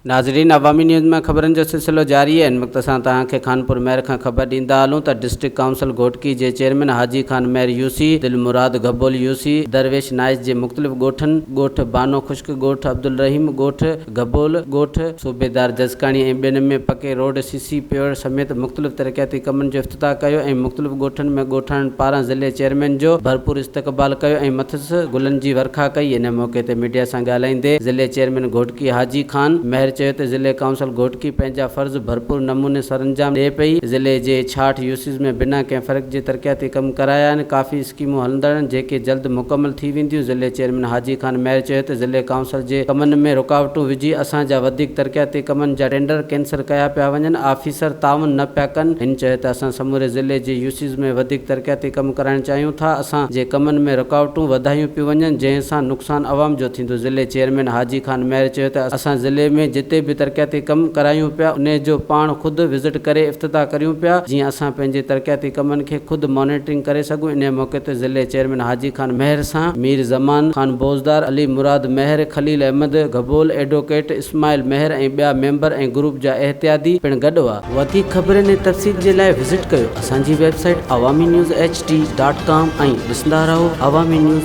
ناظرين عوامي نيوز ۾ خبرن جو سلسلو جاري آهي ان وقت اسان توهان کي خانپور مهر کان خبر ڏيندا هلون ته ڊسٽرڪٽ ڪائونسل گهوٽڪي جي chairman Haji Khan Mehar U C Dilmurad Gabol U C Darwish Nais جي مختلف ڳوٺن ڳوٺ بانو خشڪ ڳوٺ عبدالرحيم ڳوٺ گبول ڳوٺ صوبيدار جسڪاڻي ۽ ٻين ۾ پڪي روڊ سي سي پيوڙ سميت مختلف ترقياتي ڪمن جو افتتاح ڪيو ۽ مختلف ڳوٺن ۾ ڳوٺاڻن پاران ضلعي چيئرمين جو ڀرپور استقبال ڪيو ۽ مٿس گلن جي ورکا ڪئي. ان موقعي تي ميڊيا سان ڳالهائيندي ضلعي چيئرمين گهوٽڪي حاجي خان مهر چيو ته ضلعي ڪائونسل گهوٽڪي پنهنجا فرض ڀرپور نموني سرانجام ڏئي پئي، ضلعي جي 66 يوسيز ۾ بنا ڪنهن فرق جي ترقياتي ڪم ڪرايا آهن، ڪافي اسڪيمون هلندڙ آهن جيڪي جلد مڪمل ٿي وينديون، ضلعي چيئرمين حاجي خان مهر چيو ته ضلعي ڪائونسل جي ڪمن ۾ رڪاوٽون وجهي اسان جا وڌيڪ ترقياتي ڪمن جا ٽينڊر ڪينسل ڪيا پيا وڃن، آفيسر تعاون نه پيا ڪن، هن چيو ته اسان سموري ضلعي جي يوسيز ۾ وڌيڪ ترقياتي ڪم ڪرائڻ چاهيون ٿا، اسان جي ڪمن ۾ رڪاوٽون وڌايون پيون وڃن جنهن سان نقصان عوام جو ٿيندو، ضلعي چيئرمين حاجي خان مهر چيو ته اسان ضلعي ۾ جتي به ترقياتي ڪم ڪرايون پيا انهي جو پاڻ خود وزٽ ڪري افتتاح ڪريون پيا جيئن اسان پنهنجي ترقياتي ڪمن کي خود مانيٽرنگ ڪري سگهون، انهي موقعي تي ضلعي چيئرمين حاجي خان مهر سان مير زمان خان بوزدار، علي مراد مهر، خليل احمد گبول، ايڊووڪيٽ اسماعيل مهر ۽ ٻيا ميمبر ۽ گروپ جا احتياطي پڻ گڏ هئا. وڌيڪ خبرن ۽ تفصيل جي لاء وزٽ ڪيو اسان جي website Awami news H D dot com ۽ ڏسندا رهو عوامي نيوز.